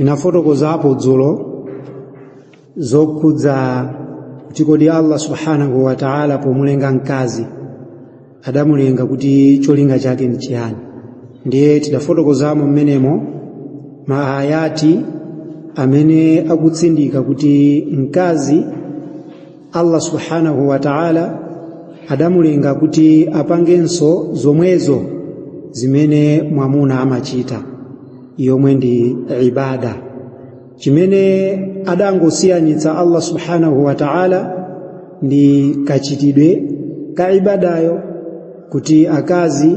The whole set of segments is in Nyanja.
Tinafotokozapo dzulo zokhudza kuti kodi Allah subhanahu wa ta'ala pomulenga mkazi adamulenga kuti cholinga chake ndi chiyani. Ndiye tidafotokozamo mmenemo maayati amene akutsindika kuti mkazi Allah subhanahu wa ta'ala adamulenga kuti apangenso zomwezo zimene mwamuna amachita, yomwe ndi ibada. Chimene adangosiyanitsa Allah subhanahu wa ta'ala ndi kachitidwe ka ibadayo, kuti akazi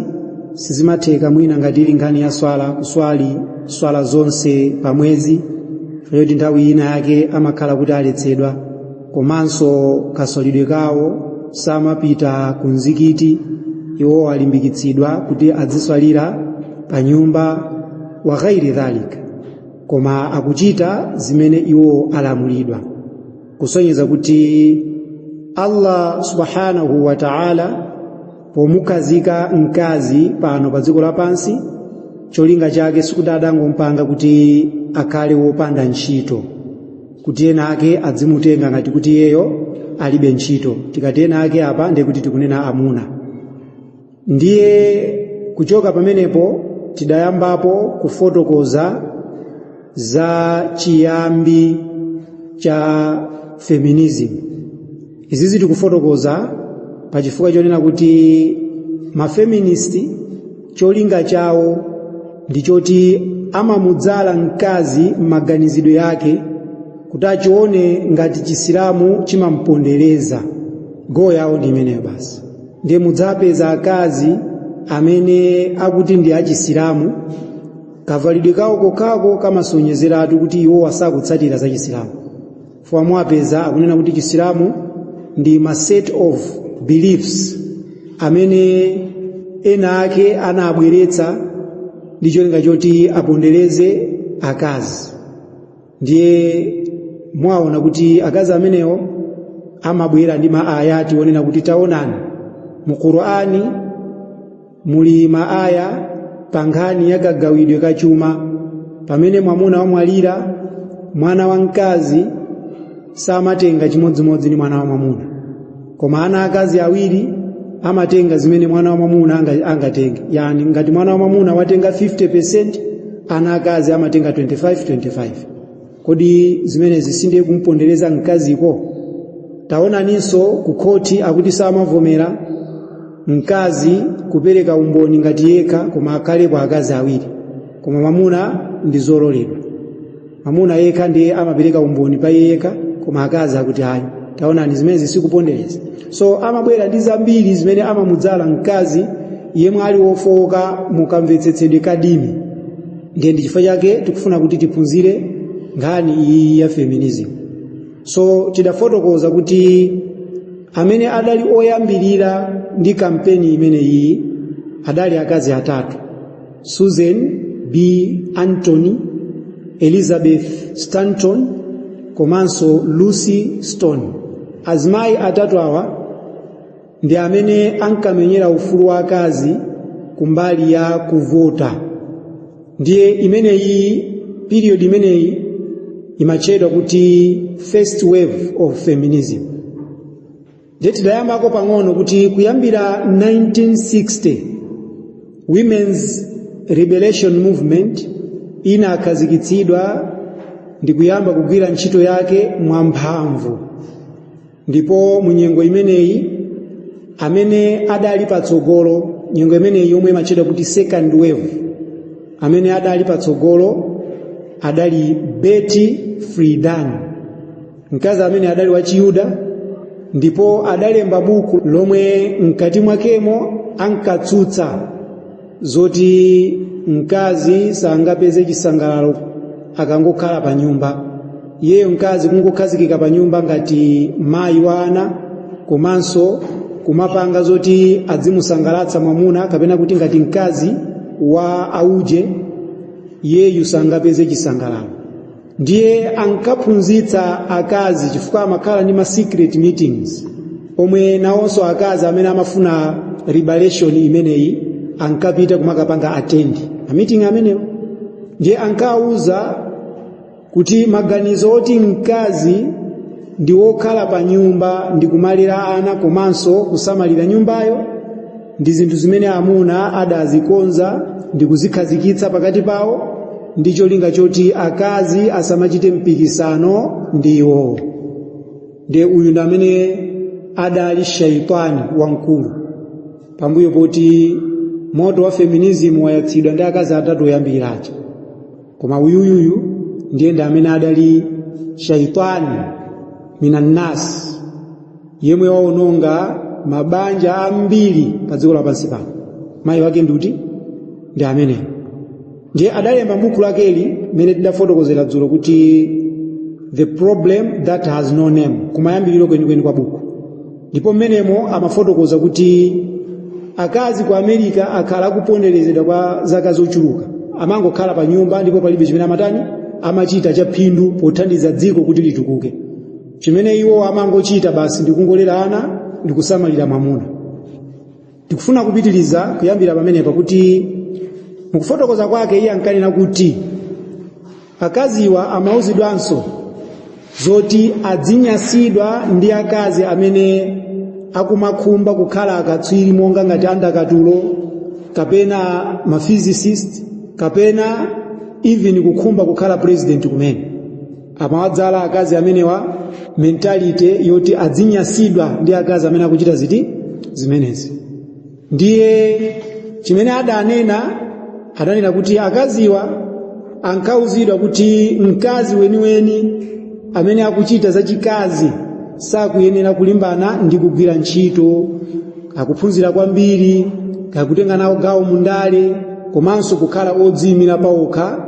sizimatheka mwina ngati ili nkhani ya swala kuswali swala zonse pa mwezi, choti nthawi ina yake amakhala kuti aletsedwa, komanso kaswalidwe kawo samapita ku mzikiti, iwo alimbikitsidwa kuti adziswalira pa nyumba wa ghairi dhalika, koma akuchita zimene iwo alamulidwa, kusonyeza kuti Allah subhanahu wa ta'ala pomukhazika mkazi pano pa dziko lapansi, cholinga chake sikuti adangompanga kuti akhale wopanda ntchito, kuti ena ake adzimutenga ngati kuti iyeyo alibe ntchito. Tikati ena ake apa, ndiye kuti tikunena amuna. Ndiye kuchoka pamenepo tidayambapo kufotokoza za chiyambi cha feminism. Izizi tikufotokoza pachifukwa chonena kuti mafeminist cholinga chawo ndi choti amamudzala mkazi m'maganizidwe yake kuti achione ngati Chisilamu chimampondereza. Goal yawo ndi imeneyo basi. Ndiye mudzapeza akazi amene akuti ndi achisilamu, kavalidwe kawo kokhako kamasonyezeratu kuti iwo asakutsatira za Chisilamu. Fwa mwapeza akunena kuti Chisilamu ndi ma set of beliefs amene ena ake anabweretsa ndi cholinga choti apondereze akazi. Ndiye mwaona kuti akazi amenewo amabwera ndi maayati onena kuti taonani, mu Qur'ani muli maaya pa nkhani ya kagawidwe ka chuma. Pamene mwamuna wamwalira, mwana wamkazi samatenga chimodzimodzi ndi mwana wa mwamuna, koma ana akazi awiri amatenga zimene mwana wa mwamuna angatenge. Yani ngati mwana wa mwamuna watenga 50%, ana akazi amatenga 25 25. Kodi zimenezi sindiye kumpondereza mkaziko? Taonaninso ku khoti akuti samavomera mkazi kupereka umboni ngati yekha, koma akhalepo akazi awiri, koma mwamuna ndi zololedwa. Mwamuna yekha ndiye amapereka umboni pa iye yekha, koma akazi akuti ayi. Taonani, zimenezi sikupondereza? So amabwera ndi zambiri zimene amamudzala mkazi yemwe ali wofowoka mukamvetsetsedwe ka dini. Ndiye ndi chifukwa chake tikufuna kuti tiphunzire nkhani iyi ya feminism. So tidafotokoza kuti amene adali oyambirira ndi kampeni imeneyi adali akazi atatu: Susan B. Anthony, Elizabeth Stanton komanso Lucy Stone. Azimayi atatu awa ndi amene ankamenyera ufulu wa akazi kumbali ya kuvota. Ndiye imeneyi, period imeneyi imatchedwa kuti first wave of feminism. Ndiye tidayambako pang'ono kuti kuyambira 1960 Women's Liberation Movement inakhazikitsidwa ndi kuyamba kugwira ntchito yake mwamphamvu. Ndipo mu nyengo imeneyi amene adali patsogolo, nyengo imeneyi yomwe imatchedwa kuti second wave, amene adali patsogolo adali Betty Friedan, mkazi amene adali wa Chiyuda, ndipo adalemba buku lomwe mkati mwakemo ankatsutsa zoti mkazi sangapeze chisangalalo akangokhala pa nyumba. Iyeyo mkazi kungokhazikika pa nyumba ngati mayi wa ana, komanso kumapanga zoti adzimusangalatsa mwamuna, kapena kuti ngati mkazi wa auje, iyeyu sangapeze chisangalalo. Ndiye ankaphunzitsa akazi, chifukwa amakhala ndi ma secret meetings omwe nawonso akazi amene amafuna liberation imeneyi ankapita kumakapanga attend ma meeting amenewo. Ndiye ankawuza Kuti maganizo oti mkazi ndi wokhala pa nyumba ndi kumalera ana komanso kusamalira nyumbayo ndi zinthu zimene amuna adazikonza ndi kuzikhazikitsa pakati pawo ndi cholinga choti akazi asamachite mpikisano ndi iwowo. Ndiye uyu ndi amene adali shaitani wamkulu, pambuyo poti moto wa feminism wayatsidwa ndi akazi atatu oyambiriraja. Koma uyuyuyu ndiye ndi amene adali shaitani minannas, yemwe waononga mabanja ambiri pa dziko lapansi pano. Mayi wake nduti? Ndi ameneyo. Ndiye adalemba m'buku lakeli mmene tidafotokozera dzulo kuti "The Problem That Has No Name", kumayambiriro kwenikweni kwa buku. Ndipo mmenemo amafotokoza kuti akazi ku America akhala akuponderezedwa kwa zaka zochuluka, amangokhala pa nyumba ndipo palibe chimene amatani, amachita cha phindu pothandiza dziko kuti litukuke. Chimene iwo amangochita basi ndikungolera ana ndikusamalira mwamuna. Tikufuna kupitiriza kuyambira pamenepa, kuti mukufotokoza kwake iye ankanena kuti akaziwa amauzidwanso zoti adzinyasidwa ndi akazi amene akumakhumba kukhala akatswiri, monga ngati andakatulo kapena maphysicist kapena even kukhumba kukhala president kumene. Amawadzala akazi amenewa mentality yoti adzinyasidwa ndi akazi amene akuchita ziti zimenezi. Ndiye chimene adanena, adanena kuti akaziwa ankauzidwa kuti mkazi weniweni amene akuchita zachikazi sakuyenera kulimbana ndi kugwira ntchito, akuphunzira kwambiri, kakutenga nawo gawo mundale, komanso kukhala odziyimira pawokha,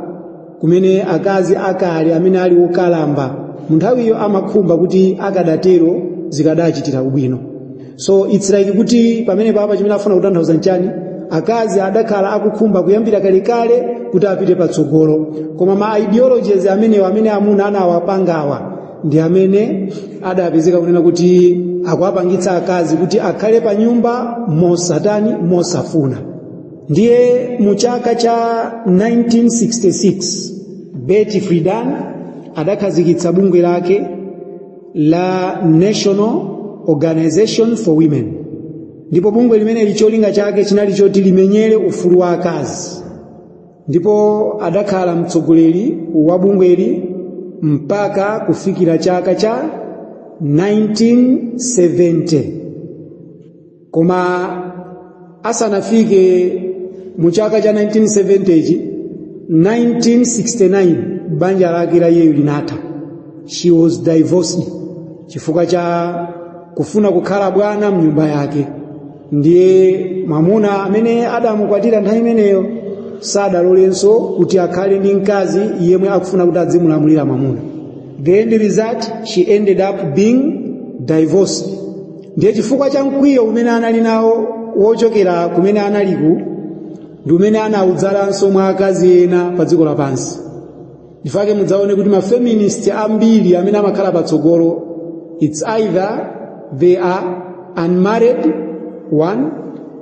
kumene akazi akale amene ali okalamba mu nthawiyo amakhumba kuti akadatero zikadachitira ubwino. So it's like kuti pamene papa chimene afuna kutanthauza nchani? Akazi adakhala akukhumba kuyambira kalekale kuti apite patsogolo, koma ma ideologies amenewa amene amuna anawapangawa ndi amene adapezeka kunena kuti akuwapangitsa akazi kuti akhale pa nyumba mosatani, mosafuna. Ndiye mu chaka cha 1966 Betty Friedan adakhazikitsa bungwe lake la National Organization for Women, ndipo bungwe limeneli cholinga chake chinali choti limenyere ufulu wa akazi. Ndipo adakhala mtsogoleri wa bungweli mpaka kufikira chaka cha 1970. Koma asanafike mu chaka cha 1970 ichi, 1969 banja lake la iyeyo linatha. She was divorced chifukwa cha kufuna kukhala bwana mnyumba yake. Ndiye mwamuna amene adamukwatira nthawi imeneyo sadalolenso kuti akhale ndi mkazi yemwe akufuna kuti adzimulamulira mwamuna. The end result, she ended up being divorced. Ndiye chifukwa cha mkwiyo umene anali nawo wochokera kumene analiku ndi umene anawudzalanso mwa akazi ena pa dziko lapansi. Ndifake mudzaone kuti mafeminist ambiri amene amakhala patsogolo, it's either they are unmarried, one,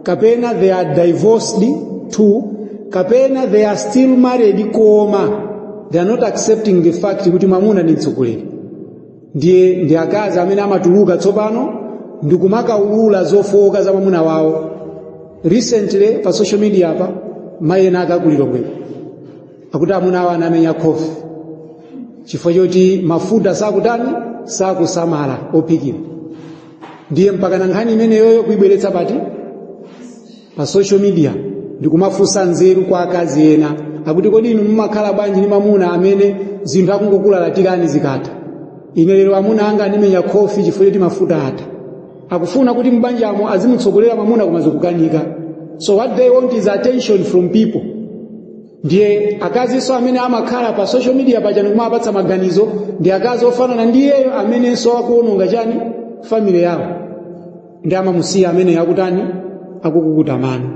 kapena they are divorced, two, kapena they are still married koma they are not accepting the fact kuti mwamuna ndi mtsogoleri. Ndiye ndi akazi amene amatuluka tsopano ndikumakaulula zofowoka za mwamuna wawo. Recently pa social media apa, mayi ena akakulilongweko akuti amuna awo anamenya khofi chifukwa choti mafuta sakutani, sakusamala ophikira. Ndiye mpaka na nkhani imeneyoyo kuibweretsa pati pa social media ndikumafunsa nzeru kwa akazi ena, akuti, "Kodi inu mumakhala bwanji ndi mwamuna amene zinthu akungokulatirani zikatha? Ine lero amuna anga andimenya khofi chifukwa choti mafuta atha." Akufuna kuti mbanjamo azimutsogolera mwamuna, koma zikukanika. So what they want is attention from people. Ndiye akazinso amene amakhala pa social media paja ndikumapatsa maganizo ndi akazi ofanana ndi iyeyo amenenso akuononga chani, family yawo, ndi amamusiya amene akutani, akukukuta mano.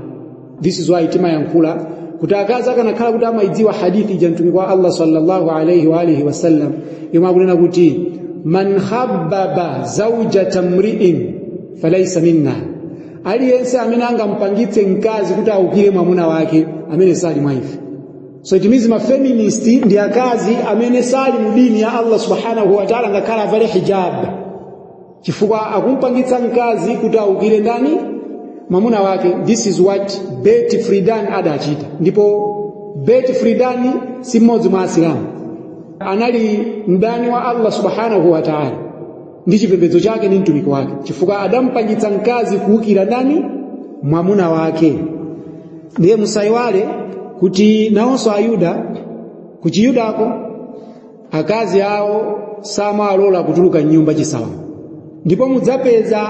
This is why timayankhula kuti akazi akanakhala kuti amayidziwa hadithi ija Mtumiki wa Allah sallallahu alayhi wa alihi wasallam yomwe akunena kuti, "Man khabbaba zawjata mri'in falaysa minna," aliyense amene angampangitse mkazi kuti awukire mwamuna wake, amene sali mwa ife. So it means ma feminist ndi akazi amene sali mu dini ya Allah subhanahu wa ta'ala, ngakhale avale hijab, chifukwa akumpangitsa mkazi kuti aukire ndani? Mwamuna wake. This is what Betty Friedan adachita. Ndipo Betty Friedan si mmodzi mwa Asilamu, anali mdani wa Allah subhanahu wa ta'ala ndi chipembedzo chake ndi mtumiki wake, chifukwa adampangitsa mkazi kuukira ndani? Mwamuna wake. Ndiye musayiwale kuti nawonso Ayuda, kuchiyudako akazi awo samalola kutuluka mnyumba chisawawa. Ndipo mudzapeza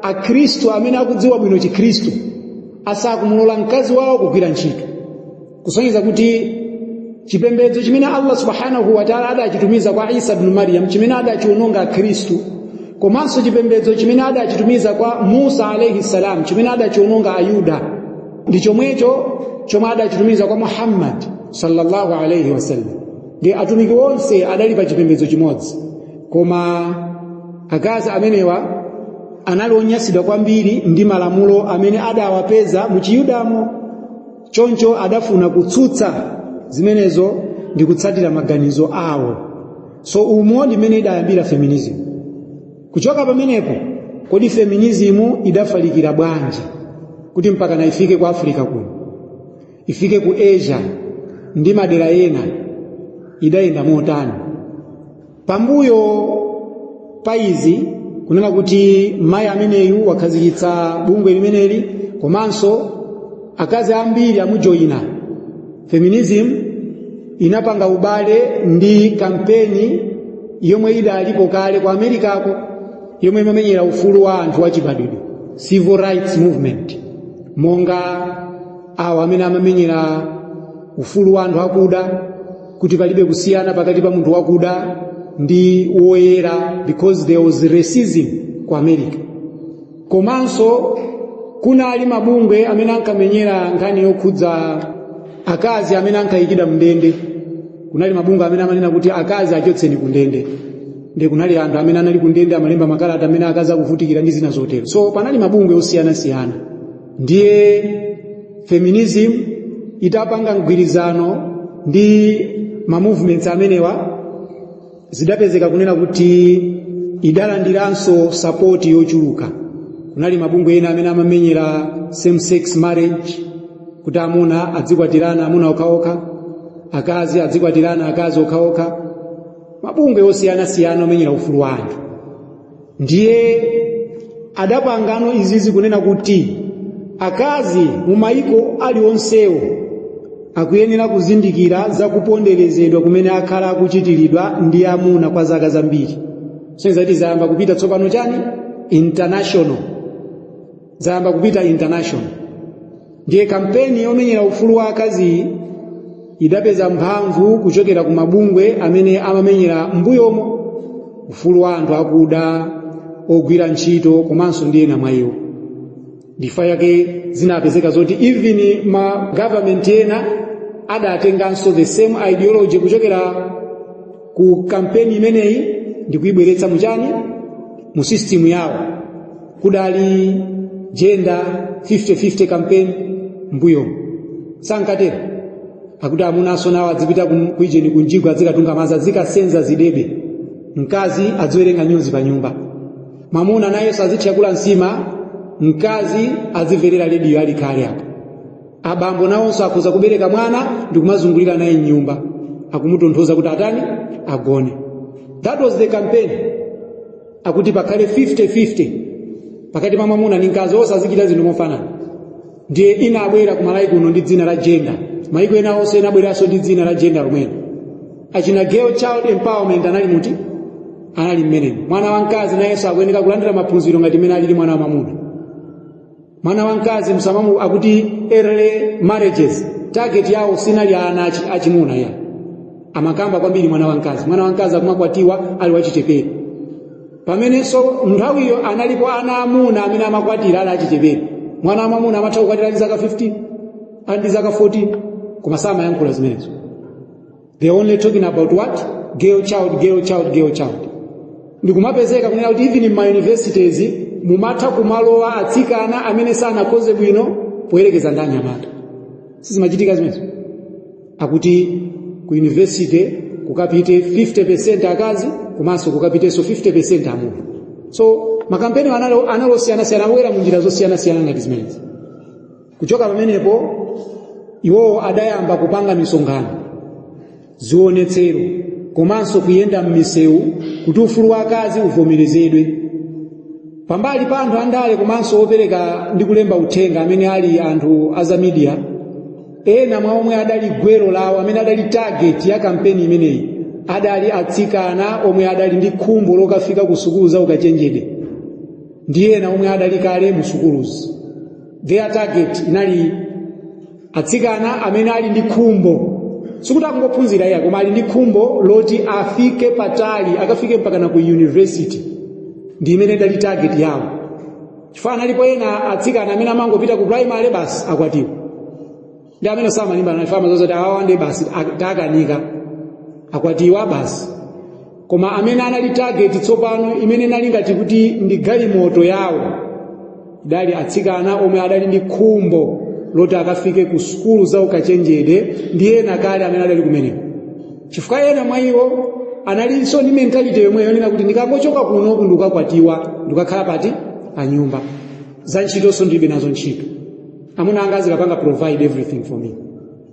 Akhristu amene akudziwa bwino Chikhristu asakumulola mkazi wawo kugwira ntchito, kusonyeza kuti chipembedzo chimene Allah subhanahu wa ta'ala adachitumiza kwa Isa ibn Maryam, chimene adachiwononga Akhristu, komanso chipembedzo chimene adachitumiza kwa Musa alayhi salam, chimene adachiwononga Ayuda, ndi chomwecho chomwe adachitumiza kwa Muhammad sallallahu alayhi wasallam. Ndi atumiki onse adali pa chipembedzo chimodzi, koma akazi amenewa anali onyansidwa kwambiri ndi malamulo amene adawapeza mu Chiyudamo. Choncho adafuna kutsutsa zimenezo ndi kutsatira maganizo awo. So umo ndi mmene idayambira feminism. Kuchoka pamenepo, kodi feminism idafalikira bwanji kuti mpaka na ifike ku Africa kuno, ifike ku Asia ndi madera ena? Idayenda motani? Pambuyo pa izi, kunena kuti mayi ameneyu wakhazikitsa bungwe limeneli, komanso akazi ambiri amujoyina, feminism inapanga ubale ndi kampeni yomwe idalipo kale ku Amerikako, yomwe imamenyera ufulu wa anthu wachibadwidwe, civil rights movement, monga awo amene amamenyera ufulu wa anthu akuda, kuti palibe kusiyana pakati pa munthu wakuda ndi woyera, because there was racism ku America. Komanso kunali mabungwe amene ankamenyera nkhani yokhudza akazi amene ankayikidwa mndende. Kunali mabungwe amene amanena kuti akazi achotseni ku ndende, ndi kunali anthu amene anali ku ndende amalemba makalata amene akazi akuvutikira ndi zina zotero. So panali mabungwe osiyanasiyana. Ndiye feminism itapanga mgwirizano ndi ma movements amenewa, zidapezeka kunena kuti idalandiranso support yochuluka. Kunali mabungwe ena amene amamenyera same sex marriage, kuti amuna adzikwatirana amuna okhaokha, akazi adzikwatirana akazi okhaokha, mabungwe osiyanasiyana omenyera ufulu wa anthu. Ndiye adapangano izizi kunena kuti akazi mu mayiko aliwonsewo akuyenera kuzindikira za kuponderezedwa kumene akhala akuchitiridwa ndi amuna kwa zaka zambiri. Soneza kuti zayamba kupita tsopano chani? International. Zayamba kupita international. Ndiye kampeni yomenyera ufulu wa akazi idapeza mphamvu kuchokera ku mabungwe amene amamenyera mbuyomo ufulu wa anthu akuda, ogwira ntchito, komanso ndi ena mwa iwo. Ndifa yake zinapezeka zoti even ma government ena adatenganso the same ideology kuchokera ku kampeni imeneyi ndi kuyibweretsa muchani? Mu system yawo. Kudali gender 50-50 campaign mbuyo, sankatero akuti amunanso nawo adzipita kuijeni, kunjigo, adzikatunga madzi, adzikasenza zidebe, mkazi adziwerenga nyuzi pa nyumba, mwamuna nayenso azithyakula nsima, mkazi adzimverera rediyo ali khale apo. Abambo nawonso akhoza kubereka mwana ndi kumazungulira naye mnyumba akumutonthoza kuti atani? Agone. That was the campaign, akuti pakhale 50-50 pakati pa mwamuna ndi mkazi, onse azichita zinthu mofanana. Ndiye inabwera ku Malawi kuno ndi dzina la gender, maiko ena onse inabweranso ndi dzina la gender lomwelo. Achina girl child empowerment anali muti? Anali mmenemo. Mwana wamkazi nayenso akuyeneka kulandira maphunziro ngati mmene alili mwana wa mwamuna. Mwana wamkazi msamamu, akuti early marriages, target yawo sinali ana achimuna ya, amakamba kwambiri mwana wamkazi. Mwana wamkazi akumakwatiwa ali wachichepere, pamenenso nthawiyo analipo ana amuna amene amakwatira ali achichepere. Mwana wamwamuna amatha kukwatira ali zaka 15, ali ndi zaka 14, koma samayankhula zimenezo. They only talking about what? Girl child, girl child, girl child. Ndikumapezeka kunena kuti even in ma universities mumatha kumalowa atsikana amene sanakhoze bwino poyerekeza ndi anyamata. Sizimachitika zimenezo? Akuti ku university kukapite 50% akazi komanso kukapitenso 50% amuna. So makampeni anali osiyanasiyana, amabwera munjira zosiyanasiyana ngati zimenezi. Kuchoka pamenepo, iwowo adayamba kupanga misonkhano, zionetsero komanso kuyenda m'misewu kuti ufulu wa akazi uvomerezedwe. Pambali pa anthu andale komanso opereka ndi kulemba uthenga amene ali anthu aza media, ena mwa omwe adali gwero lawo, amene adali target ya kampeni imeneyi, adali atsikana omwe adali ndi khumbo lokafika ku sukulu za ukachenjede ndi ena omwe adali kale mu sukuluzi. Their target inali atsikana amene ali ndi khumbo, sikuti akungophunzira iya, koma ali ndi khumbo loti afike patali, akafike mpakana ku university. Ndi imene idali target yawo, chifukwa analipo ena atsikana amene amangopita ku primary, basi, akwatiwa. Ndi amene samalimbana nafe, amazoti awawa ndi basi, takanika, akwatiwa basi. Koma amene anali target tsopano, imene inali ngati kuti ndi galimoto yawo, idali atsikana omwe adali ndi khumbo loti akafike ku sukulu za ukachenjede ndi ena kale amene adali kumeneko, chifukwa ena mwa iwo analinso ndi mentality yomwe yonena kuti ndikangochoka kunoku ndikukakwatiwa, ndikukakhala pati pa nyumba, za ntchitonso ndilibe nazo ntchito, amuna anga azikapanga provide everything for me.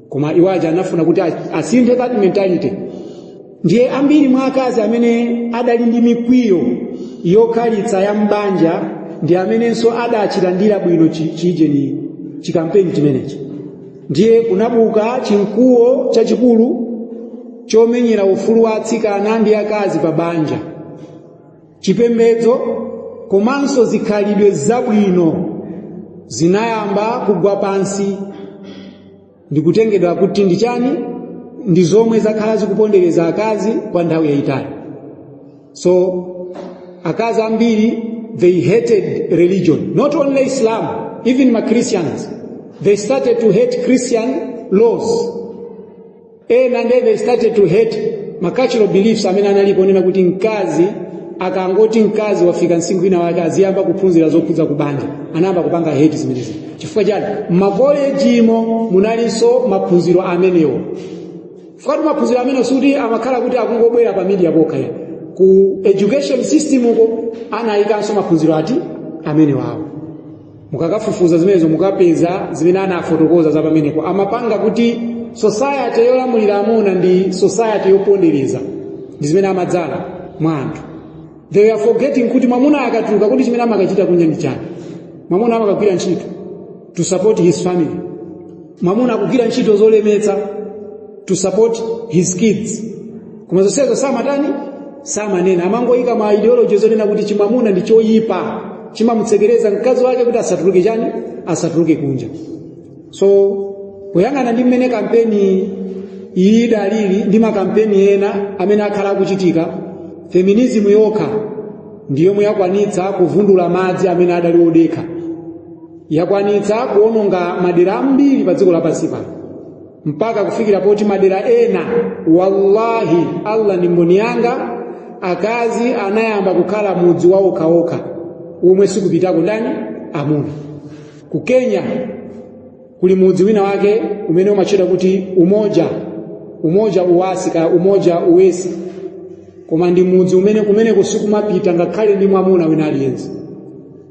Koma iwo aja anafuna kuti asinthe that mentality. Ndiye ambiri mwa akazi amene adali ndi mikwiyo yokhalitsa ya mbanja ndi amenenso adachilandira bwino chijeni, chikampeni chimenechi. Ndiye kunabuka chinkuwo chachikulu chomenyera ufulu wa atsikana ndi akazi pa banja, chipembedzo komanso zikhalidwe zabwino zinayamba kugwa pansi ndikutengedwa kuti ndi chani, ndi zomwe zakhala zikupondereza akazi kwa nthawi yayitali. So akazi ambiri, they hated religion, not only Islam, even ma Christians. They started to hate Christian laws. Ena nde they started to hate ma cultural beliefs amene analipo, onena kuti mkazi akangoti mkazi wafika msinkhu wina wake aziyamba kuphunzira zokhudza kubanja. Anayamba kupanga hate zimenezi. Chifukwa chani? Mmakolejimo munalinso maphunziro amenewo. Fukati maphunziro amenewo sikuti amakhala kuti akungobwera pa media pokha ya. Ku education system uko anayikanso maphunziro ati amenewawo. Mukakafufuza zimenezo mukapeza zimene anafotokoza za pamenepo. Amapanga kuti society yolamulira amuna ndi society yopondereza, ndi zimene amadzala mwa anthu. They are forgetting kuti mwamuna akatuluka, kuti chimene amakachita kunja ndi chani? Mwamuna amakagwira ntchito to support his family. Mwamuna akugwira ntchito zolemetsa to support his kids, koma zonsezo samatani, samanena. Amangoyika ma ideology zonena kuti chimwamuna ndi choyipa, chimamutsekereza mkazi wake kuti asatuluke chani, asatuluke kunja. So kuyang'ana ndi mmene kampeni iyi idalili ndi makampeni ena amene akhala akuchitika, feminism yokha ndiyomwe yakwanitsa kuvundula madzi amene adali odekha, yakwanitsa kuononga madera ambiri pa dziko lapansi pano, mpaka kufikira poti madera ena, wallahi, Allah ndi mboni yanga, akazi anayamba kukhala mudzi wa okhaokha omwe sikupitako ndani, amuna. Ku Kenya kuli mudzi wina wake umene umatchedwa kuti Umoja Uwasi ka Umoja Uwesi, koma ndi mudzi umene kumeneko sikumapita ngakhale ndi mwamuna wina aliyense.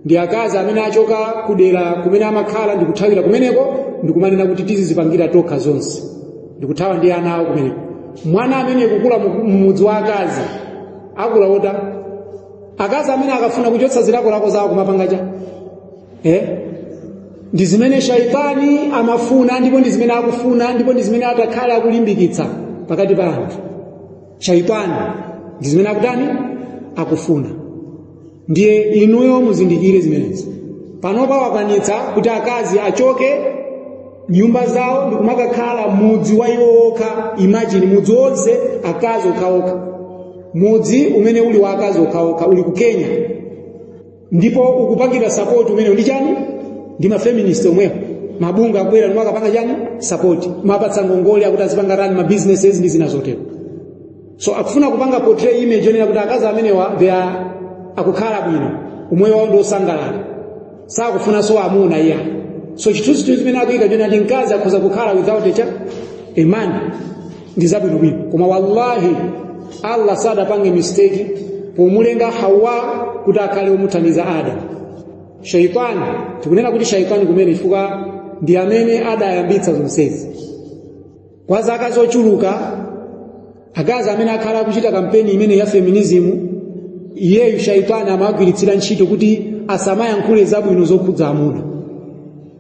Ndi akazi amene achoka kudera kumene amakhala ndikuthawira kumeneko, ndikumanena kuti tizizipangira tokha zonse, ndikuthawa ndi ana awo kumeneko. Mwana amene kukula mudzi wa akazi akula wota akazi amene akafuna kuchotsa zilakolako zawo kumapanga cha eh? Ndi zimene shaitani amafuna, ndipo ndi zimene akufuna, ndipo ndi zimene atakhala akulimbikitsa pakati pa anthu. Shaitani ndi zimene akutani, akufuna. Ndiye inuyo muzindikire zimenezi. Panopa wakwanitsa kuti akazi achoke nyumba zawo ndikumakakhala mudzi wa iwo okha. Imagine, mudzi wonse akazi okhaokha, mudzi umene uli wa akazi okhaokha uli ku Kenya, ndipo ukupangidwa support umene ndi chani? Ndi ma feminist omwewo. Mabungwe akubwera ndipo akapanga chani? Support, mapatsa ngongole akuti azipanga run ma businesses ndi zina zotero. So akufuna kupanga portray image yonena kuti akazi amenewa they are akukhala bwino, umoyo wawo ndi osangalala, sakufunanso amuna iya. So chithunzithunzi chimene akuyika chonena kuti mkazi akhoza kukhala without A man ndi zabwinobwino, koma wallahi Allah sadapange mistake pomulenga Hawa kuti akhale omuthandiza Adamu. Shaitani, tikunena kuti shaitani kumene chifukwa ndi amene adayambitsa zonsezi. Kwa zaka zochuluka akazi amene akhala akuchita kampeni imene ya feminism, iyeyu shaitani amagwiritsira ntchito kuti asamayankhule zabwino zokhudza amuna.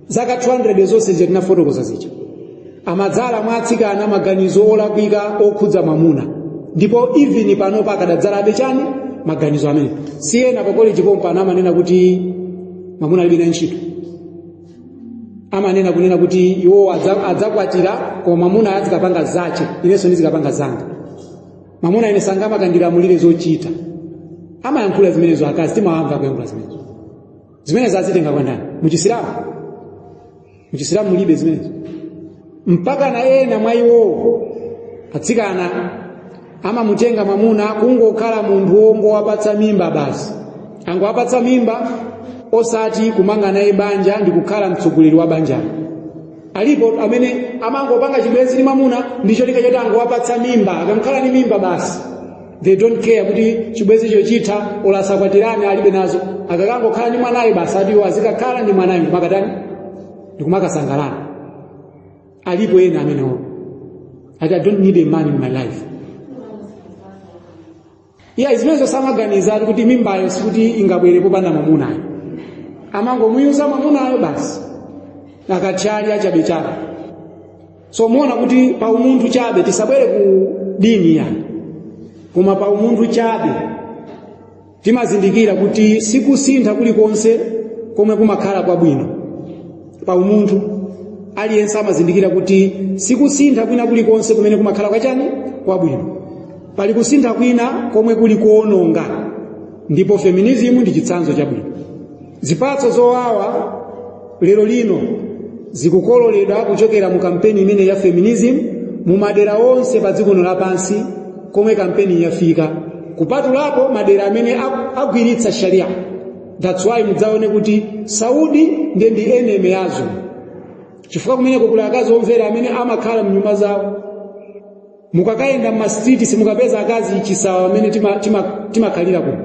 Zaka 200 zonse zija tinafotokoza zija, amadzala mwa atsikana maganizo olakwika okhudza mwamuna, ndipo even panopa akadadzalabe chani maganizo amene siyena pa college pompano amanena kuti mwamuna alibe naye ntchito, amanena kunena kuti iwo adzakwatira koma mwamuna azikapanga zache, inenso ndizikapanga zanga, mwamuna ine sangamakandilamulire zochita. Amayankhula zimenezo akazi, timawamva kuyankhula zimenezo. Zimenezo azitenga kwa ndani? Muchisilamu? Muchisilamu mulibe zimenezo. Mpaka na ena mwa iwowo atsikana amamutenga mwamuna kungokhala munthu wongowapatsa mimba basi, angowapatsa mimba, osati kumanga naye banja ndi kukhala mtsogoleri wa banjalo. Alipo amene amangopanga chibwenzi ndi mwamuna ndi cholinga choti angowapatsa mimba, akamkhala ndi mimba basi, they don't care kuti chibwenzicho chitha olo asakwatirane, alibe nazo. Akakangokhala ndi mwanayo basi, ati iwo azikakhala ndi mwanayo ndikumakatani, ndikumakasangalala. Alipo ena amenewo ati, "I don't need a man in my life." Iya, zimenezo samaganiza ati kuti mimbayo sikuti ingabwere popanda mwamunayo, amangomuyuza mwamunayo basi, akathyali achabe chabe. So muona kuti pa umunthu chabe, tisabwere ku dini yani, koma pa umunthu chabe timazindikira kuti sikusintha kulikonse komwe kumakhala kwabwino. Pa umunthu aliyense amazindikira kuti sikusintha kwina kulikonse kumene kumakhala kwachani, kwabwino. Pali kusintha kwina komwe kuli kuononga, ndipo feminism ndi chitsanzo chabwino. Zipatso zowawa lero lino zikukololedwa kuchokera mu kampeni imene ya feminism mu madera onse pa dziko lapansi komwe kampeni yafika, kupatulapo madera amene agwiritsa sharia. That's why mudzaone kuti Saudi ndiye ndi enemy yazo, chifukwa kumeneko kuli akazi omvera amene amakhala mnyumba zawo. Mukakayenda m'ma street simukapeza akazi chisawa amene timakhalira kuno.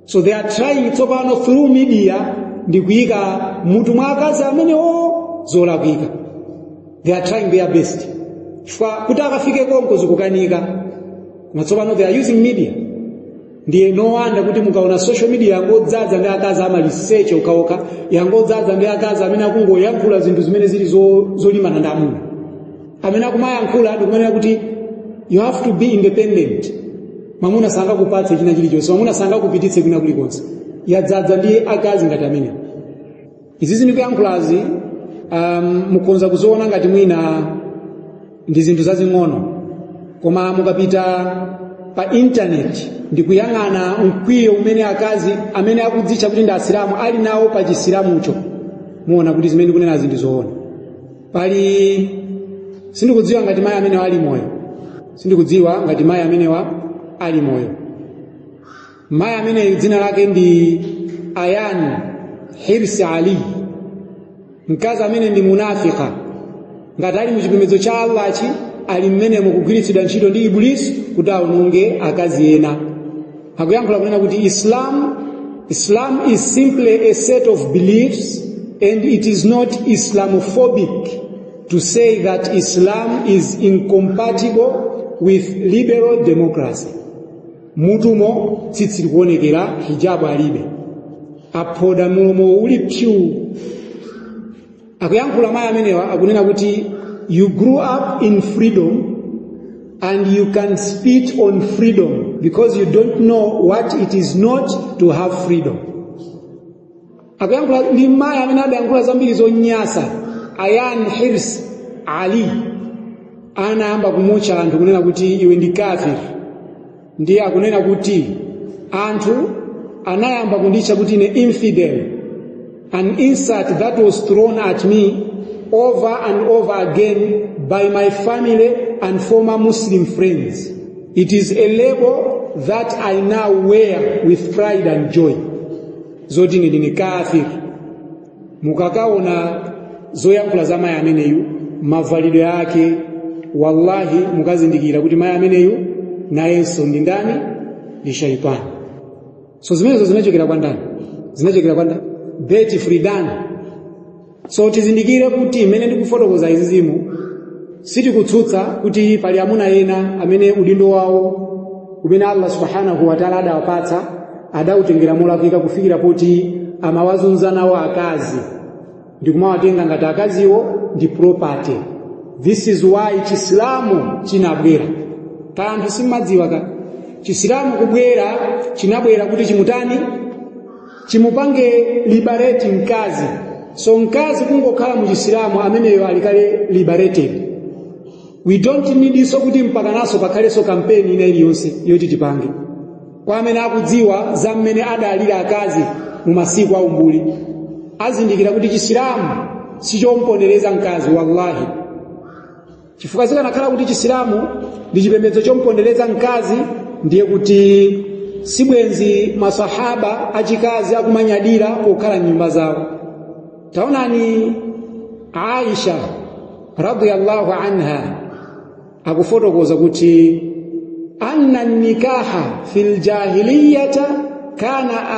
So they are trying tsopano through media ndi kuyika mutu mwa akazi amenewo zolakwika. They are trying their best, chifukwa kuti akafike konko zikukanika, koma tsopano they are using media. Ndiye no wonder kuti mukaona social media yangodzaza ndi akazi amaliseche okhaokha, yangodzaza ndi akazi amene akungoyankhula zinthu zimene zili zolimana ndi amuna, amene akumayankhula ndikumanena kuti you have to be independent, mwamuna sangakupatse china chilichonse, mwamuna sangakupititse kwina kulikonse. Yadzadza ndi akazi ngati amene izi zindikuyankhulazi. Mukonza kuziona ngati mwina ndi zinthu zazing'ono, koma mukapita pa intaneti ndikuyang'ana mkwiyo umene akazi amene akudzitcha kuti ndi Asilamu ali nawo pa Chisilamucho, muona kuti zimene ndikunenazi ndi zoona. Pali, sindikudziwa ngati mayi amenewa ali moyo, sindikudziwa ngati mayi amenewa ali moyo. Mayi ameneyu dzina lake ndi Ayan Hirsi Ali. Mkazi amene ndi munafika, ngati ali muchipembedzo cha Allahchi, ali mmenemo kugwiritsidwa ntchito ndi Ibulisi kuti aononge akazi ena. Akuyankhula kunena kuti Islam is simply a set of beliefs and it is not Islamophobic to say that Islam is incompatible with liberal democracy. Mutumo tsitsi likuonekera, hijabu alibe, aphoda, mulomo uli pyu. Akuyankhula mayi amenewa, akunena kuti you grew up in freedom and you can spit on freedom because you don't know what it is not to have freedom. Akuyankhula ndi mayi amene adayankhula zambiri zonyasa. Ayan Hirs Ali anayamba kumutcha anthu kunena kuti iwe ndi kafir. Ndiye akunena kuti anthu anayamba kunditcha kuti ine infidel, an insult that was thrown at me over and over again by my family and former Muslim friends. It is a label that I now wear with pride and joy. Zoti ine ndine kafir. Mukakaona zoyankhula za mayi ameneyu, mavalidwe ake, Wallahi, mukazindikira kuti mayi ameneyu nayenso ndi ndani? Ndi shaitani. So zimenezo zinachokera kwa ndani? Zinachokera kwa ndani? Betty Friedan. So tizindikire kuti mmene ndikufotokoza izi zimu, sitikutsutsa kuti pali amuna ena amene udindo wawo umene Allah subhanahu wa ta'ala adawapatsa adawutengera molakwika, kufikira poti amawazunza nawo akazi ndikumawatenga ngati akaziwo ndi property. This is why Chisilamu chinabwera. Kanthu simmadziwa ka Chisilamu kubwera, chinabwera kuti chimutani? Chimupange liberate mkazi. So mkazi kungokhala mu Chisilamu, ameneyo alikale liberated. We don't need iso kuti mpakanaso pakhalenso kampeni ina iliyonse yoti tipange. Kwa amene akudziwa za mmene adalira akazi mu masiku aumbuli, azindikira kuti Chisilamu sichompondereza mkazi, wallahi, chifukwa zikanakhala kuti Chisilamu ndi chipembedzo chompondereza mkazi, ndiye kuti sibwenzi masahaba achikazi akumanyadira pokhala mnyumba zawo. Taonani, Aisha radiyallahu anha akufotokoza kuti anna nikaha fil jahiliyata kana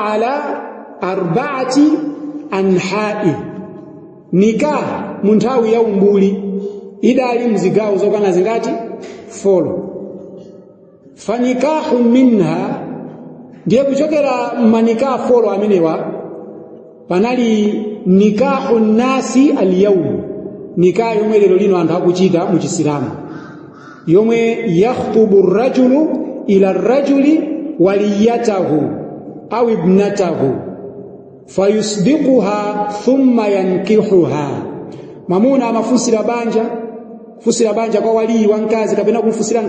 ala arba'ati anha'i. Nikah mu nthawi ya umbuli idali mzigawo zokwana zingati? 4. Fanikahu minha, ndiye kuchokera manikaha 4 amenewa panali nikahu nnasi alyawm, nikaha yomwe lero lino anthu akuchita mu Chisilamu, yomwe yakhtubu rajulu ila rajuli waliyatahu au ibnatahu fayusdiquha thumma yankihuha. Mwamuna amafunsira banja, kufunsira banja kwa walii wa mkazi kapena kumfunsira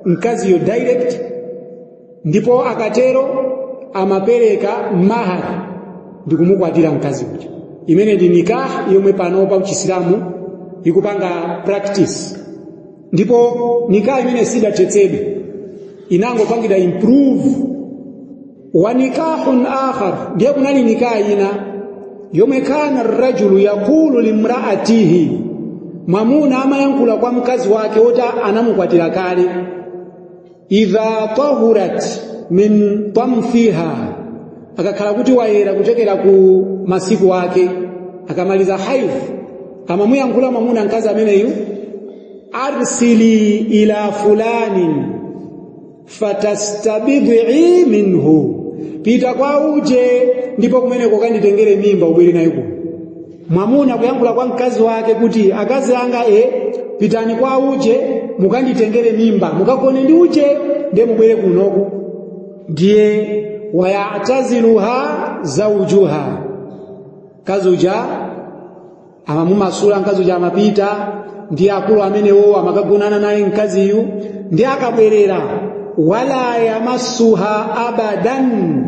mkaziyo direct, ndipo akatero amapereka mahari ndi kumukwatira mkazi uja. Imene ndi nikah yomwe panopa Chisilamu ikupanga practice, ndipo nikah imene sidathetsedwe, inangopangidwa improve. Wa nikahun akhar, ndiye kunali nikah ina yomwe kana rajulu yaqulu limraatihi, mwamuna amayankhula kwa mkazi wake woti anamukwatira kale, idha tahurat min tamfiha, akakhala kuti wayera kuchokera ku masiku ake, akamaliza haidh, amamuyankhula mwamuna mkazi ameneyu, arsili ila fulanin fatastabidhi minhu, pita kwa uje ndipo kumeneko kanditengere mimba ubwere nayo kuno. Mwamuna kuyankhula kwa mkazi wake kuti, akazi anga, pitani kwa uje mukanditengere mimba, mukagone ndi uje, ndiye mubwere kunoku. Ndiye wayataziluha zaujuha, mkazi uja amamumasula, mkazi uja amapita ndi akulu amenewo, amakagonana naye mkaziyu, ndi akabwerera, wala yamassuha abadan,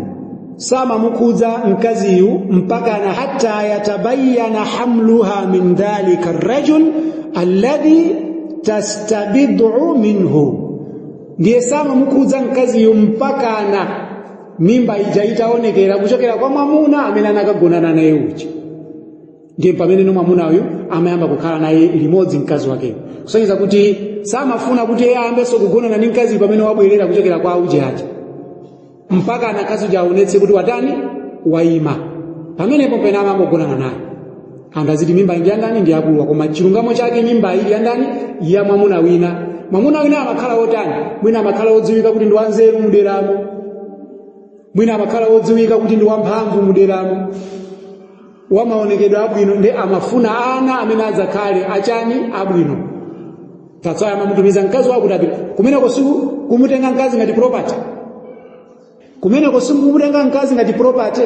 samamukhudza mkaziyu mpakana hatta yatabayyana hamluha min dhalika arrajul alladhi tastabid'u minhu. Ndiye samamukhudza mkaziyu mpakana mimba ija itaonekera kuchokera kwa mwamuna amene anakagonana naye uja. Ndiye pamene no mwamuna uyu amayamba kukhala naye limodzi mkazi wakeyo, kusonyeza kuti samafuna kuti iye ayambenso kugonana ndi mkazi pamene wabwerera kuchokera kwa uje aja, mpaka anakazi uja aonetse kuti watani? Wayima. Pamenepo pena amangogonana naye. Anthu aziti mimba ndi yandani? Ndi akuluwa. Koma chilungamo chake mimba ili yandani? Ya mwamuna wina. Mwamuna wina amakhala wotani? Mwina amakhala wodziwika kuti ndi wanzeru muderamo, mwina amakhala wodziwika kuti ndi wamphamvu muderamo, wamaonekedwe abwino, ndi amafuna ana amene adzakhale achani? Abwino. Tatsayo amamutumiza mkazi wako kuti apite kumeneko. Si kumutenga mkazi ngati property kumeneko? Si kumutenga mkazi ngati property?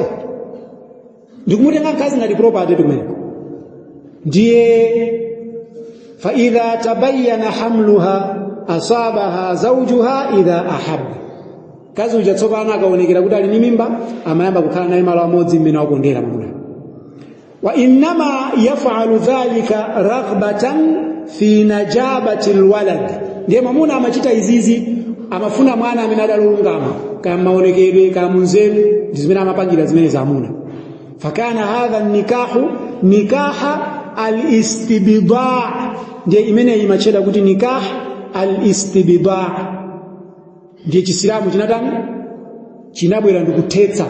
Ndikumutenga mkazi ngati property kumeneko. Ndiye faidha tabayyana hamluha asabaha zawjuha idha ahabba. Mkazi uja tsopano akaonekera kuti ali ndi mimba, amayamba kukhala naye malo amodzi mmene wakondera mwamuna. Wa innama yafalu dhalika raghbatan fi najabati alwalad, ndiye mwamuna amachita izizi, amafuna mwana amene adalolungama, kaya maonekedwe, kaya munzeru, ndi zimene amapangira zimene za amuna. Fakana hadha nikahu nikaha alistibdaa. Ndiye imeneyi imatchedwa kuti nikah al-istibdaa. Ndiye Chisilamu chinatani? Chinabwera ndikuthetsa.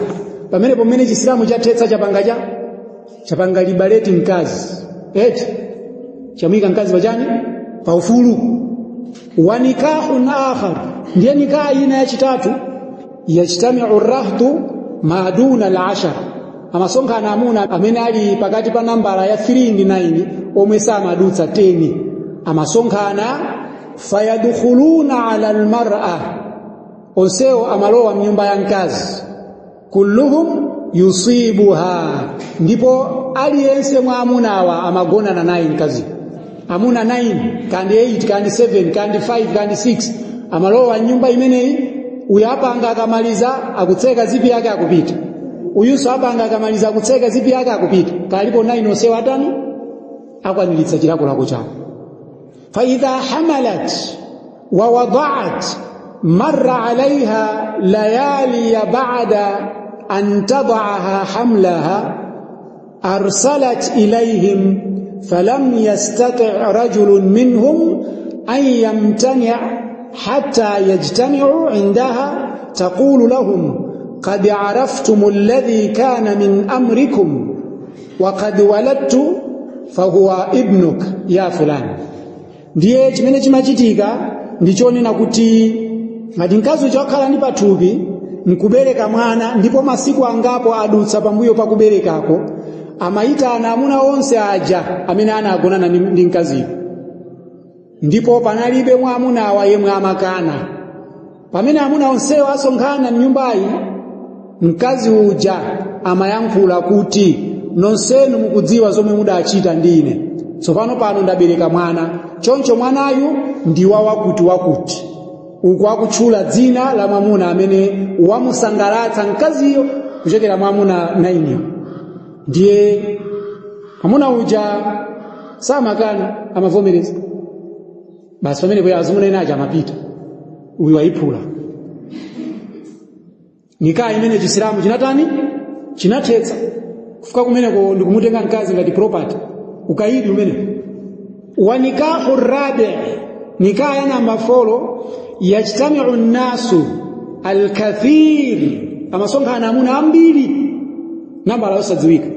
Pamenepo mmene Chisilamu chathetsa, chapanga cha chapanga liberate mkazi, eti? Chamuyika mkazi pachani? Pa ufulu. Wa nikahun akhar, ndiye nikaha ina yachitatu, yajtamiu rahtu ma duna al-ashara, amasonkhana amuna amene ali pakati pa nambala ya 3 ndi 9, omwe samadutsa 10, amasonkhana. Fayadkhuluna ala almar'a, onsewo amalowa mnyumba ya mkazi. Kulluhum yusibuha, ndipo aliyense mwa amunawa amagonana naye mkazi. Amuna 9 kandi 8 kandi 7 kandi 5 kandi 6 amalowa mnyumba imeneyi. Uyu apanga, akamaliza akutseka zipi yake, akupita. Uyunso apanga, akamaliza akutseka zipi yake, akupita. Kalipo 9, onsewo atani? Akwaniritsa chilakolako chawo. Faidha hamalat wa wada'at, marra alaiha layali ba'da an tada'aha hamlaha, arsalat ilayhim, falam yastati' rajulun minhum an yamtani' hatta yajtami'u 'indaha. Taqulu lahum: qad 'araftum alladhi kana min amrikum wa qad waladtu, fahuwa ibnuk ya fulan. Ndiye chimene chimachitika ndichonena kuti ngati mkazi uja wakhala ndi pathupi nkubereka mwana, ndipo masiku angapo adutsa pambuyo pa kuberekako, amayitana amuna onse aja amene anagonana ndi mkaziyo, ndipo panalibe mwa amunawa yemwe amakana. Pamene amuna onsewo asonkhana mnyumbayi, mkazi uja amayankhula kuti, "Nonsenu mukudziwa zomwe mudachita ndi ine. Tsopano pano ndabereka mwana, choncho mwanayu ndi wa wakuti wakuti," uku akutchula dzina la mwamuna amene wamusangalatsa mkaziyo kuchokera mwamuna 9. Ndiye mwamuna uja samakana, amavomereza basi. Pamenepo azimuna ena aja amapita, uyu ayiphula. Nikaa imene Chisilamu chinatani? Chinathetsa. Kufika kumeneko ndikumutenga mkazi ngati property, ukaidi umene. Wa nikahu rabi, nikaa ya namba 4, yajtamiu nnasu alkathir, amasonkhana amuna ambiri, nambala yosadziwika.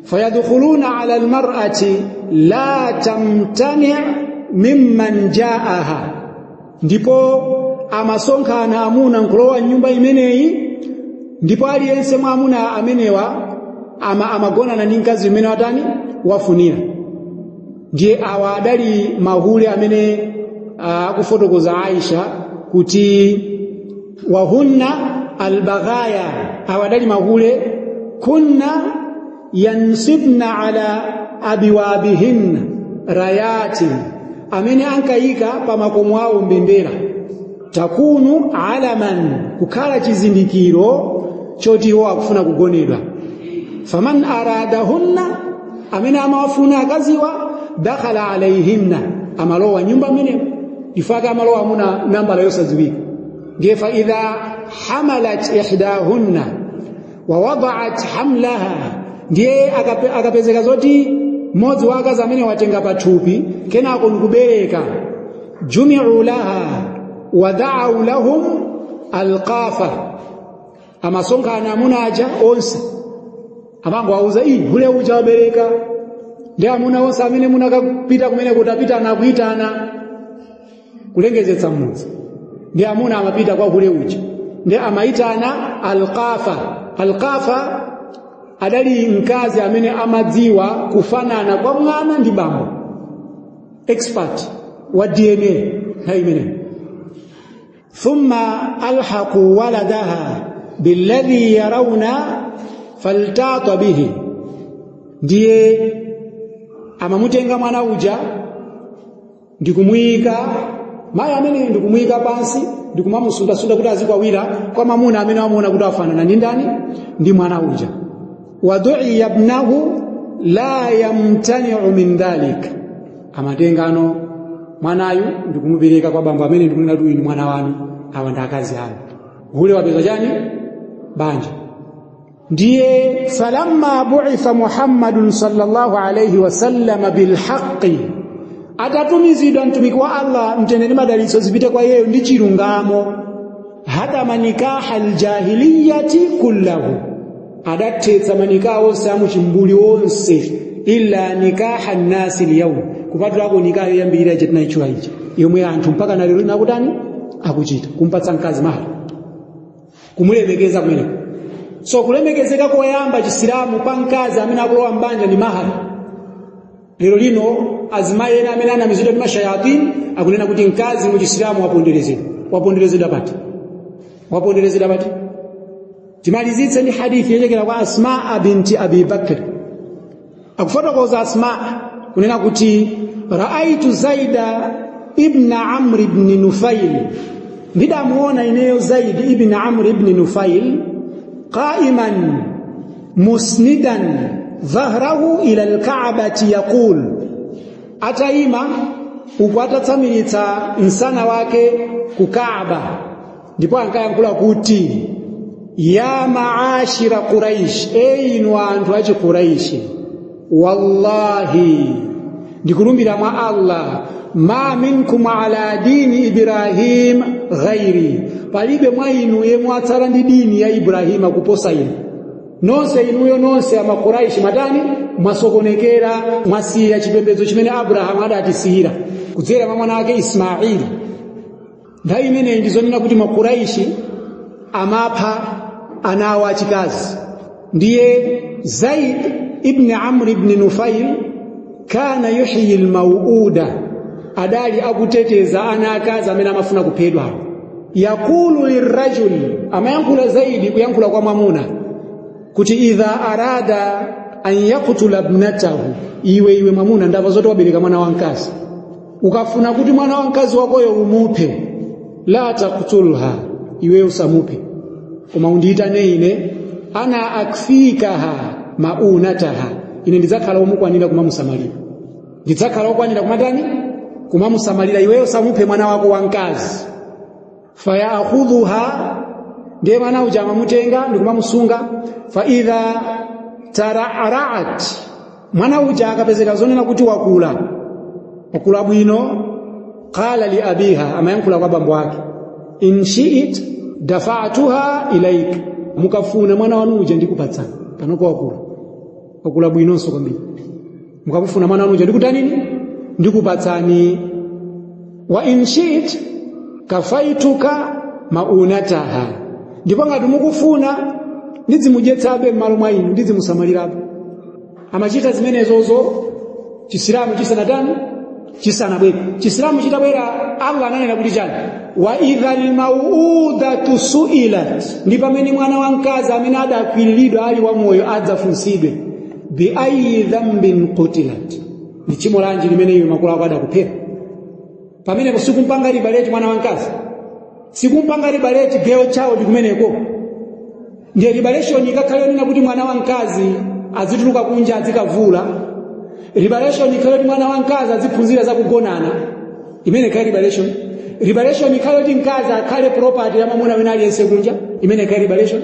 Fayadkhuluna ala almar'ati la tamtani' mimman jaaha, ndipo amasonkhana amuna nkulowa nyumba imeneyi, ndipo aliyense mwa amuna amenewa amagonana ndi mkazi imene watani? Wafunira. Ndiye awa adali mahule amene akufotokoza Aisha kuti wahunna albaghaya. Awa adali mahule. Kunna yansibna ala abiwabihinna rayatin, amene ankayika pa makomo awo mbendera, takunu alaman, kukhala chizindikiro choti iwo akufuna kugonedwa. Faman aradahunna, amene amawafuna akaziwa, dakhala alaihinna, amalowa nyumba mmenemo. Ifaka amalowa amuna nambala yosadziwika. Ndiye fa idha hamalat ihdahunna wa wada'at hamlaha, ndiye akapezeka zoti mmodzi wa akazi amene watenga pathupi kenako nikubereka, jumi'u laha wa da'u lahum alqafa, amasonkhana amuna aja onse, amangowauza, "Iyi hule uja wabereka, ndi amuna onse amene munakapita kumene kutapita nakuitana," kulengezetsa mmudzi. Ndi amuna amapita kwa hule uja, ndi amaitana alqafa. Alqafa adali mkazi amene amadziwa kufanana kwa mwana ndi bambo, expert wa DNA nthawi imeneyo. Thumma alhaqu waladaha billadhi yarawna faltata bihi, ndiye amamutenga mwana uja ndikumuyika mayi amene, ndikumuyika pansi, ndikumamusundasunda kuti azikwawira kwa mamuna amene amuona kuti afanana ndi ndani? Ndi mwana uja. Wadu'iya ibnahu la yamtani'u min dhalik, amatengano mwanayu ndikumupereka kwa bambo amene ndikunena kuti uyu ndi mwana wanu, awa ndi akazi anu. Hule wapeza chani? Banja. Ndiye falamma bu'itha Muhammadun sallallahu alayhi wasallam bilhaqqi. Atatumizidwa mtumiki wa Allah, mtendere ndi madalitso zipite kwa iyeyo, ndi chilungamo, hadama nikaha aljahiliyati kullahu, adathetsa manikaha onse amuchimbuli onse, illa nikaha nnasi lyaum, kupatulako nikaha yoyambirira ija tinayitchula ija, yomwe anthu mpaka na lero lino akutani? Akuchita kumpatsa mkazi mahari, kumulemekeza kumeneko. So kulemekezeka koyamba Chisilamu pa mkazi amene akulowa mbanja ndi mahari. Lero lino azimayi ena amene anamizidwa ndi mashayatini akunena kuti mkazi mu Chisilamu waponderezedwa. Waponderezedwa pati? Waponderezedwa pati? Timalizitse ndi hadithi yochokera kwa Asmaa binti Abi Bakr. Akufotokoza Asmaa kunena kuti raaitu Zaida ibn Amr ibn Nufail, ndidamuona ineyo Zaid ibn Amr ibn Nufail, qaiman musnidan dhahrahu ila alkaabati yaqul, atayima uku atatsamiritsa msana wake ku Kaaba, ndipo ankayankhula kuti ya maashira Quraish, e inu anthu achi Quraishi, wallahi, ndikulumbira mwa Allah, ma minkum ala dini Ibrahim ghairi, palibe mwa inu yemwe atsala ndi dini ya Ibrahima kuposa inu nonse. Inuyo nonse Amakuraishi mwatani? Mwasokonekera, mwasiya chipembedzo chimene Abrahamu adatisiyira kudzera mwa mwana wake Ismaili. Nthawi imeneyi ndizonena kuti Makuraishi amapha ana awo achikazi. Ndiye Zaid ibn Amr ibn Nufail kana yuhyi lmauuda, adali akuteteza ana akazi amene amafuna kuphedwa. Yakulu lirrajul, amayankhula Zaidi kuyankhula kwa mwamuna kuti idha arada an yaktula ibnatahu, iwe mwamuna, ndamva zoti wabereka mwana wamkazi, ukafuna kuti mwana wamkazi wakoyo umuphe, la taktulha, iwe usamuphe, koma undiyitane ine, ana akfikaha maunataha, ine ndidzakhala womukwanira kumamusamalira, ndidzakhala wokwanira kumatani? Kumamusamalira. Iweyo usamuphe mwana wako wamkazi. Fayakhudhuha, ndiye mwana uja amamutenga ndikumamusunga. Fa idha tararaat, mwana uja akapezeka zonena kuti wakula, wakula bwino, qala li abiha, amayankhula kwa bambo ake, in shi'it dafa'tuha ilaik, mukafuna mwana wanu uja ndikupatsani, panopo wakula, wakula bwinonso kwambiri, mukamufuna mwana wanu uja ndikutanini? Ndikupatsani. Wa in shi'it kafaituka maunataha, ndipo ngati mukufuna ndidzimudyetsabe m'malo mwa inu, ndidzimusamalirabe. Amachita zimenezozo Chisilamu chisanatani? Chisanabwere. Chisilamu chitabwera, Allah ananena kuti chani? Wa idha lmauudatu suilat, ndi pamene mwana wamkazi amene adakwiriridwa ali wamoyo adzafunsidwe, bi ayi dhambin qutilat, ndi tchimo lanji limene iwe makolo ako adakuphera? Pamenepo sikumpanga liberate mwana wamkazi, sikumpanga liberate girl child kumeneko. Ndiye liberation ikakhale yonena kuti mwana wamkazi azituluka kunja azikavula? Liberation ikhale kuti mwana wamkazi aziphunzira zakugonana? Imene ikhale liberation? Liberation ikhale kuti mkazi akhale property ya mwamuna wina aliyense kunja? Imene ikhale liberation?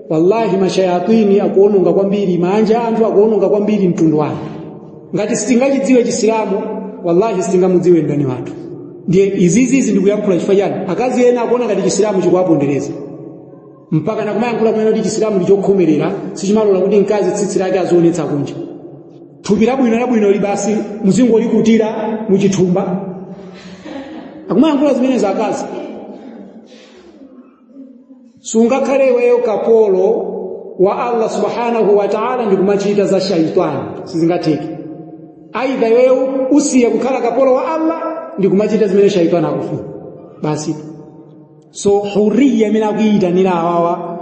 Wallahi, mashayatini akuononga kwambiri manja anthu, akuononga kwambiri mtundu wanu. Ngati sitingachidziwe Chisilamu, wallahi sitingamudziwe mdani wathu. Ndiye izizizi ndikuyankhula chifukwa chani? Akazi ena akuona ngati Chisilamu chikuwapondereza, mpaka nakumayankhula kunena kuti Chisilamu ndi chokhomerera, sichimalola kuti mkazi tsitsi lake azionetsa kunja, thupi labwino labwino libasi muzingolikutira muchithumba. Akumayankhula zimenezo akazi. Sungakhale iweyo kapolo wa Allah subhanahu wa ta'ala ndikumachita za shaitani, sizingatheke. Aidha iweyo usiye kukhala kapolo wa Allah ndikumachita zimene shaitani akufuna, basi. So huriya imene akuyitanira awawa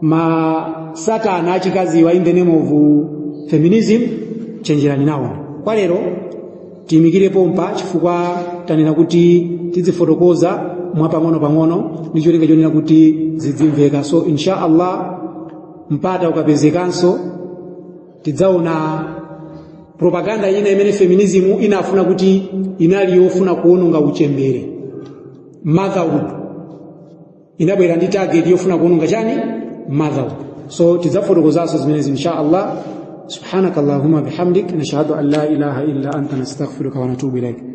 ma satana achikaziwa in the name of feminism, chenjerani nawo. Kwa lero tiyimikire pompa, chifukwa tanena kuti tidzifotokoza mwapang'ono-pang'ono ndi cholinga chonena kuti zidzimveka. So insha Allah mpata ukapezekanso tidzaona propaganda ina imene feminism inafuna kuti inali yofuna kuwononga uchembere, motherhood. Inabwera ndi target yofuna kuwononga chani? Motherhood. So tidzafotokozanso zimenezi insha Allah. Subhanaka allahumma bihamdik, nashhadu an la ilaha illa anta, nastaghfiruka wa natubu ilaik.